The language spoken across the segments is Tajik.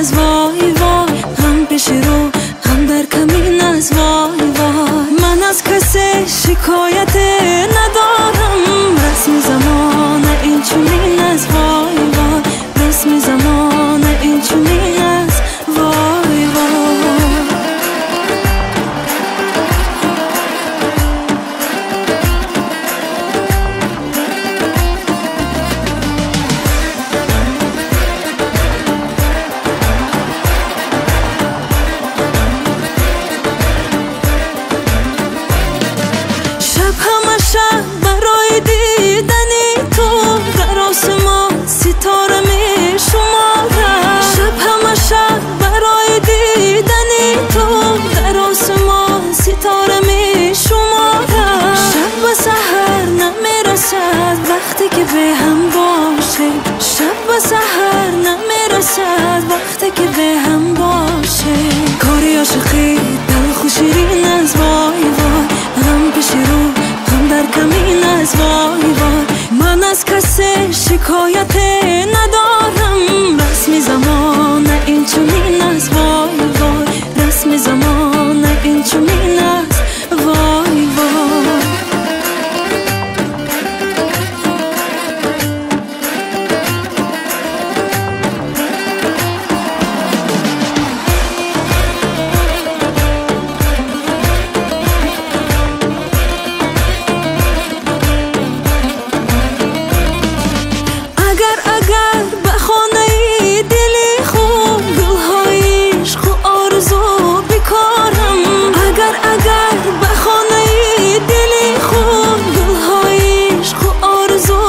аст, вой вой. Ғам пеши рӯ, ғам дар камин аст, вой вой. Ман аз касе шикояте надорам, расми замона ин чунин аст, вой вой. Расми замона ин чунин аст, вой вой. Шаб ҳама шаб барои дидани ту дар осмон ситора мешуморад. Шаб ҳама шаб барои дидани ту дар осмон ситора мешуморад. Шаб ба саҳар намерасад вақте ки бе ҳам бошем. Шаб ба саҳар намерасад вақте ки бе ҳам бошем. Кори ошиқӣ талху ширин аст, вой вой. Ғам пеши рӯ, ғам дар камин аст, вой вой. Ман аз касе шикояте надорам, расми замона ин чунин аст, вой вой. Расми замона ин чунин аст, вой вой. Агар агар ба хонаи дили хуб гулҳои ишқу орзу бикорам. Агар агар ба хонаи дили хуб гулҳои ишқу орзу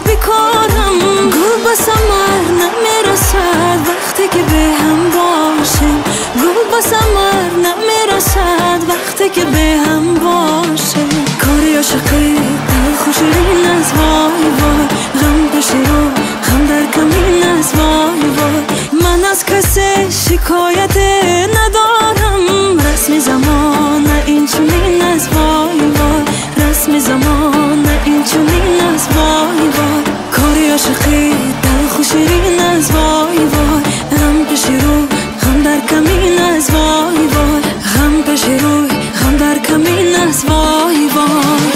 бикорам. Гул ба самар намерасад вақте ки бе ҳам бошем. Гул ба самар намерасад вақте ки бе ҳам бошем. Кори ошиқӣ талху ширин аст, вой вой. Ғам пеши рӯ, ғам дар камин аст, вой вой. Ман аз касе шикояте надорам, расми замона ин чунин аст, вой вой. Расми замона ин чунин аст, вой вой. Кори ошиқӣ талху ширин аст, вой вой. Ғам пеши рӯ, ғам дар камин аст, вой вой. Ғам пеши рӯй, ғам дар камин аст, вой вой.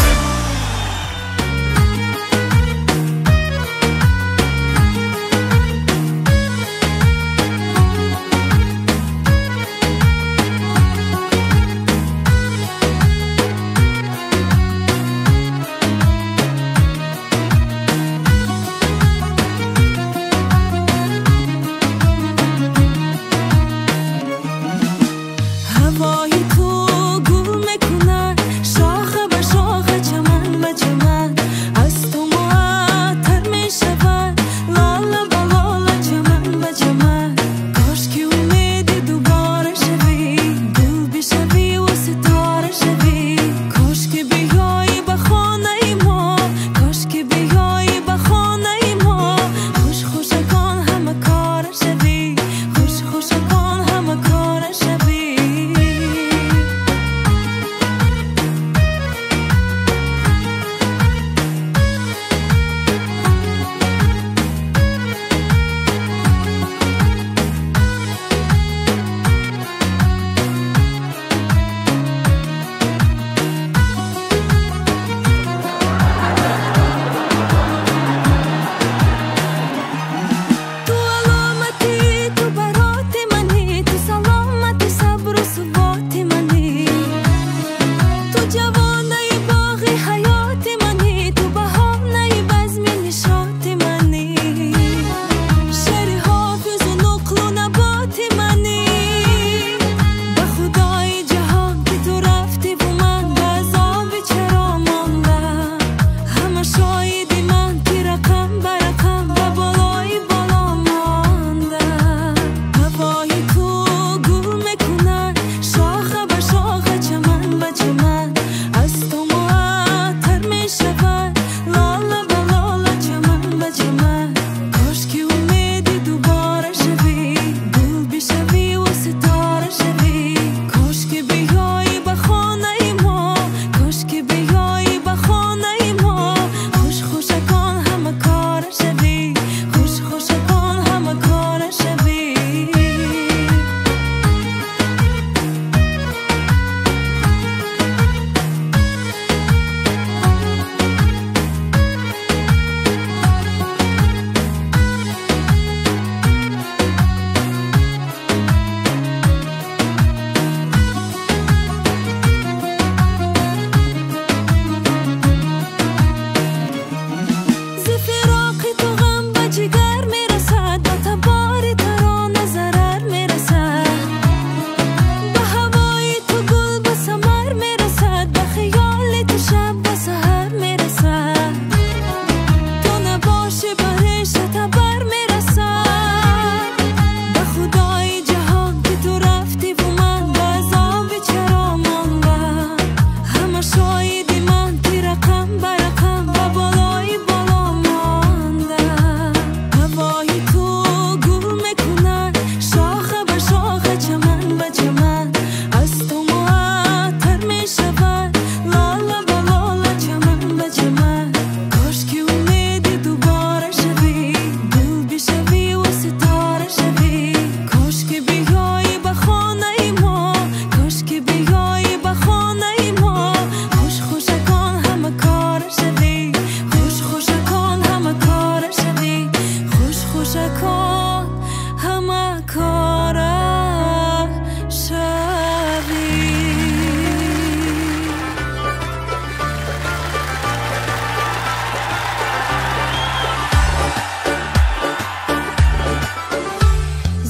Ҳавои ту гул мекунад.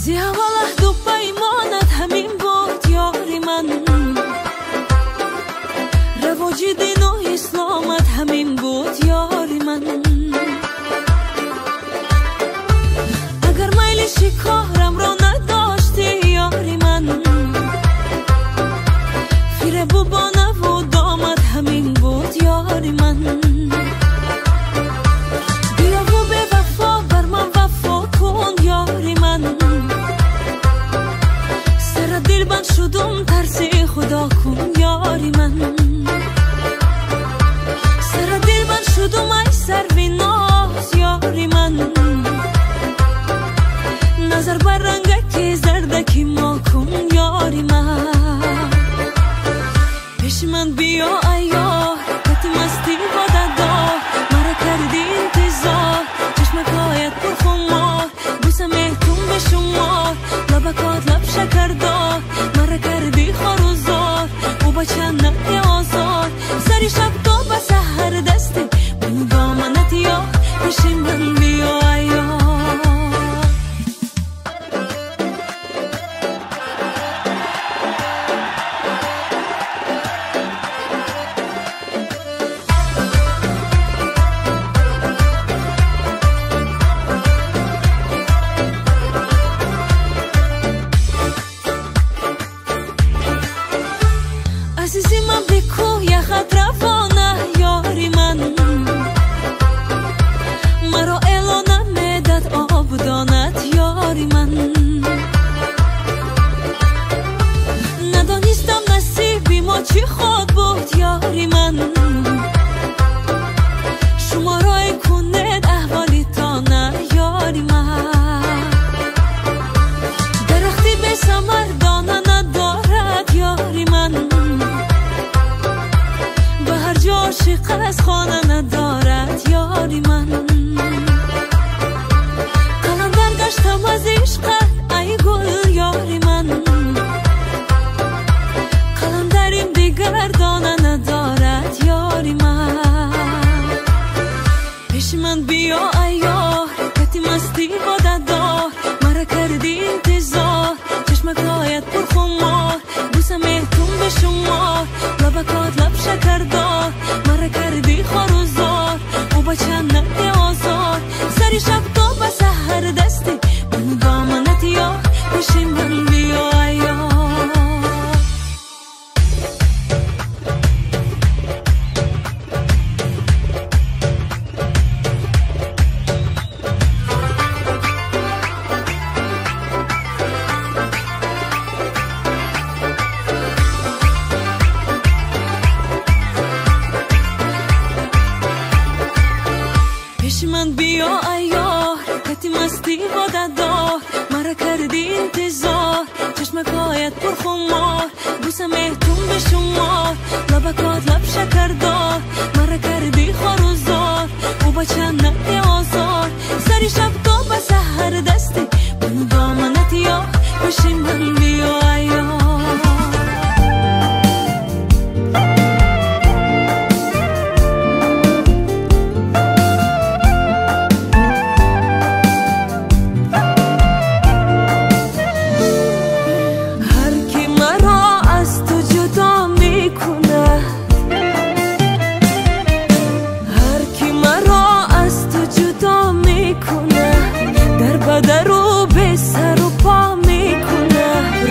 Зи аввал аҳду паймонат ҳамин буд ёри ман, равоҷи дину исломат ҳамин буд ёри ман. Агар майли шикорамро надошти ёри ман, фиребу бонаву домат ҳамин буд ёри ман. Биёву бевафо бар ман вафо кун ёри ман, сара дилбанд шудум тарси худо кун ёри ман. Сара дилбанд шудум ай сарви ноз ёри ман, назар бар рангаки зардаки мо кун ёри ман. Пеши ман биё ай ёр, кати масти водадор, мара карди интизор, чашмакоят пурхумор, буса меҳтум бешумор, лабакот лаб шакардор, мара карди хорузор, ӯ бача наи озор. Сари шаб то ба саҳар дасти ману доманат ёр, пеши ман биё ай ёр. Азизи ман бикӯ яхат равона ёри ман, маро эло намедад обдонат ёри ман. Надонистам насиби мо чӣ худ буд ёри ман, шуморои кунед аҳволитона ёри ман. Дарахти бесамар дона надорад ёри ман, ба ҳар ҷо ошиқ аз хона надорад ёри ман. Қаландар гаштам аз ишқат ай гул ёри ман, қаландарим дигар дона надорад ёри ман. Пеши ман биё ай ёр, кати масти водадор, мара карди интизор, чашмакоят пурхумор, буса меҳтум бешумор, лабакот лаб шакардор, мара карди хорузор, ӯ бача наи озор. Сари шаб то ба саҳар дасти ману доманат ёр, пеши ман биё ай ёр. Пеши ман биё ай ёр, кати масти водадор, мара карди интизор, чашмакоят пурхумор, буса меҳтум бешумор, лабакот лаб шакардор, мара карди хорузор, ӯ бача наи озор. Сари шаб то ба саҳар дасти ману доманат ёр, пеши ман биё ай ёр. Ҳар ки маро аз ту ҷудо мекунад, ҳар ки маро аз ту ҷудо мекунад, дар ба дару бесару по мекунад.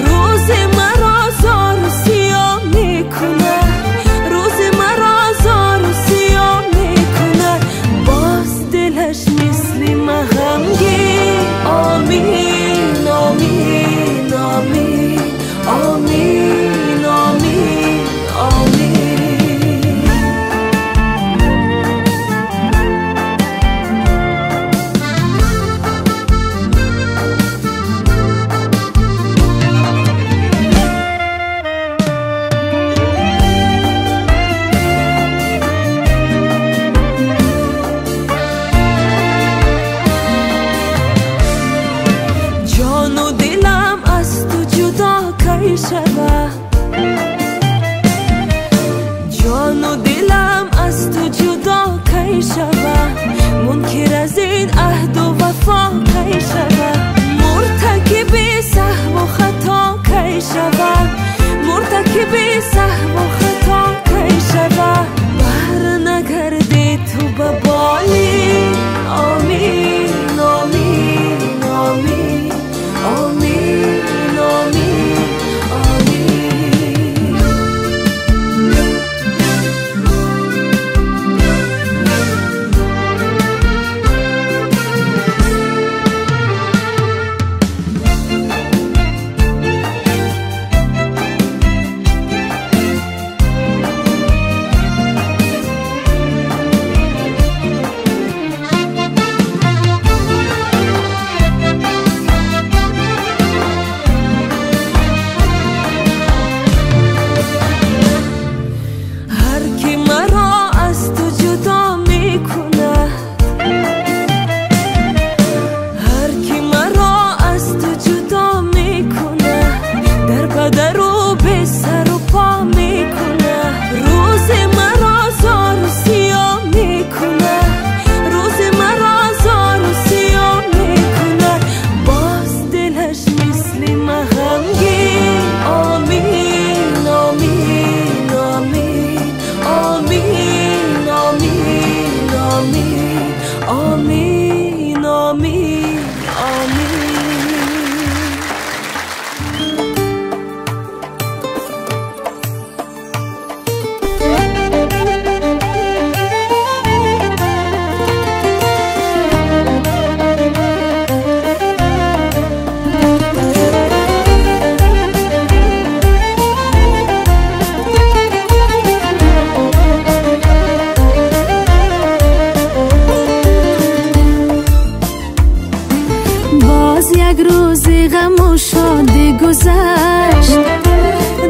гузашт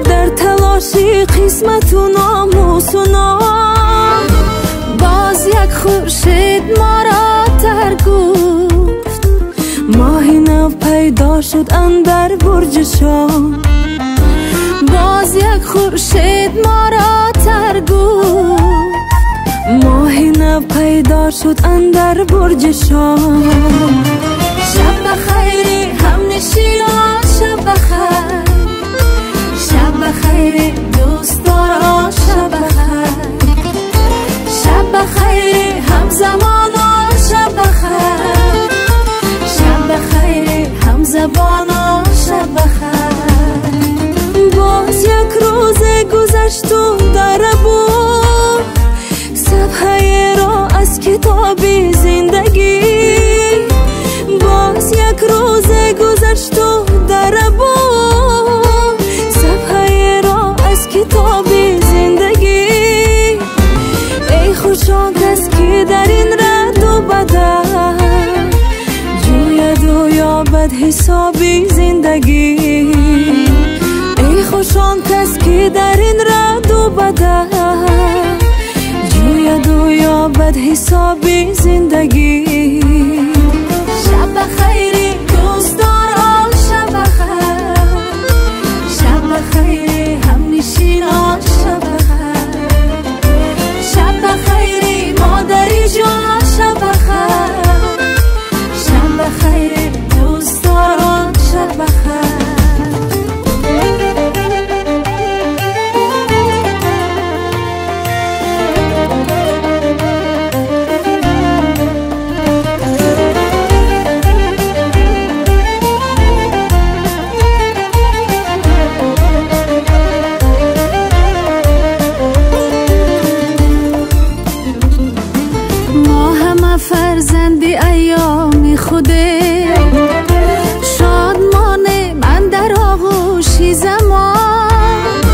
дар талоши қисмату номусу ном. Боз як хуршед моро тар гуфт, моҳи нав пайдо шуд андар бурҷи шом. Боз як хуршед моро тар гуфт, моҳи нав пайдо шуд андар бурҷи шом. Шаб бахайри ҳамнишинон, шаб бахайр, шаб бахайри дӯстдорон, шаб бахайр, шаб бахайри ҳамзамонон, шаб бахайр, шаб бахайри ҳамзабонон, шаб бахайр. Боз як рӯзе гузашту дара буд, сафҳаеро аз китоби зиндагӣ. Боз як рӯзе гузашту дара буд, сафҳаеро аз китоби зиндагӣ. Эй хуш он кас ки дар ин раду бадал ҷӯяду ёбад ҳисоби зиндагӣ. Эй хуш он кас ки дар ин раду бадал ҷӯяду ёбад ҳисоби зиндагӣ. Шаб бахайри дӯстдорон, шаб бахайр, шаб бахайри ҳамнишинон, шаб бахайр, шаб бахайри модари ҷон, шаб бахайр, шаб бахайри дӯстдорон, шаб бахайр. Фарзанди айёми худе, шодмоне ман дар оғӯши замон.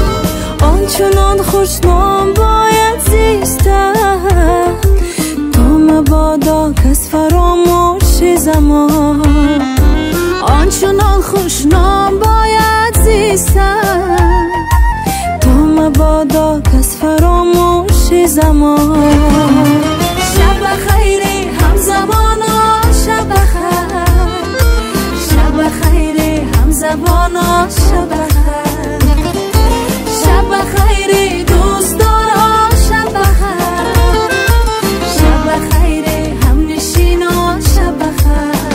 Ончунон хушном бояд зистан, то мабодо кас фаромӯши замон. Ончунон хушном бояд зистан, то мабодо кас фаромӯши замон. Шаб бахайри ҳамзамонон, шаб бахайр, шаб бахайри ҳамзабонон, шаб бахайр, шаб бахайри дӯстдорон, шаб бахайр, шаб бахайри ҳамнишинон, шаб бахайр.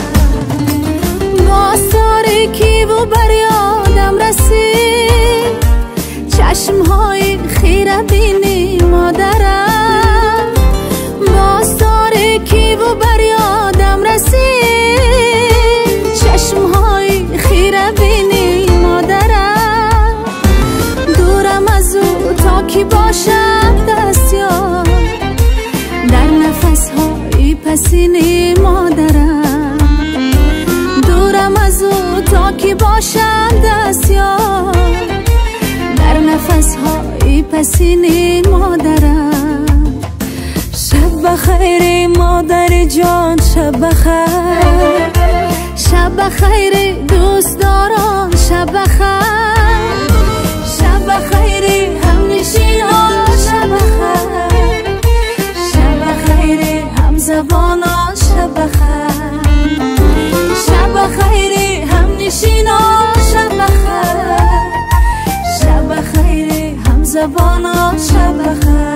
Боз торикиву бар ёдам расид чашмҳои хирабини модарам. Боз торикиву бар ёдам расид чашмҳои хирабини модарам. Дурам аз ӯ то ки бошам дастёр дар нафасҳои пасини модарам. Дурам аз ӯ то ки бошам дастёр дар нафасҳои пасини модарам. Шаб бахайри модари ҷон, шаб бахайр, шаб бахайри дӯстдорон, шаб бахайр, шаб бахайри ҳамнишинон, шаб бахайр, шаб бахайри ҳамзабонон, шаб бахайр, шаб бахайри ҳамнишинон, шаб бахайр, шаб бахайри ҳамзабонон, шаб бахайр.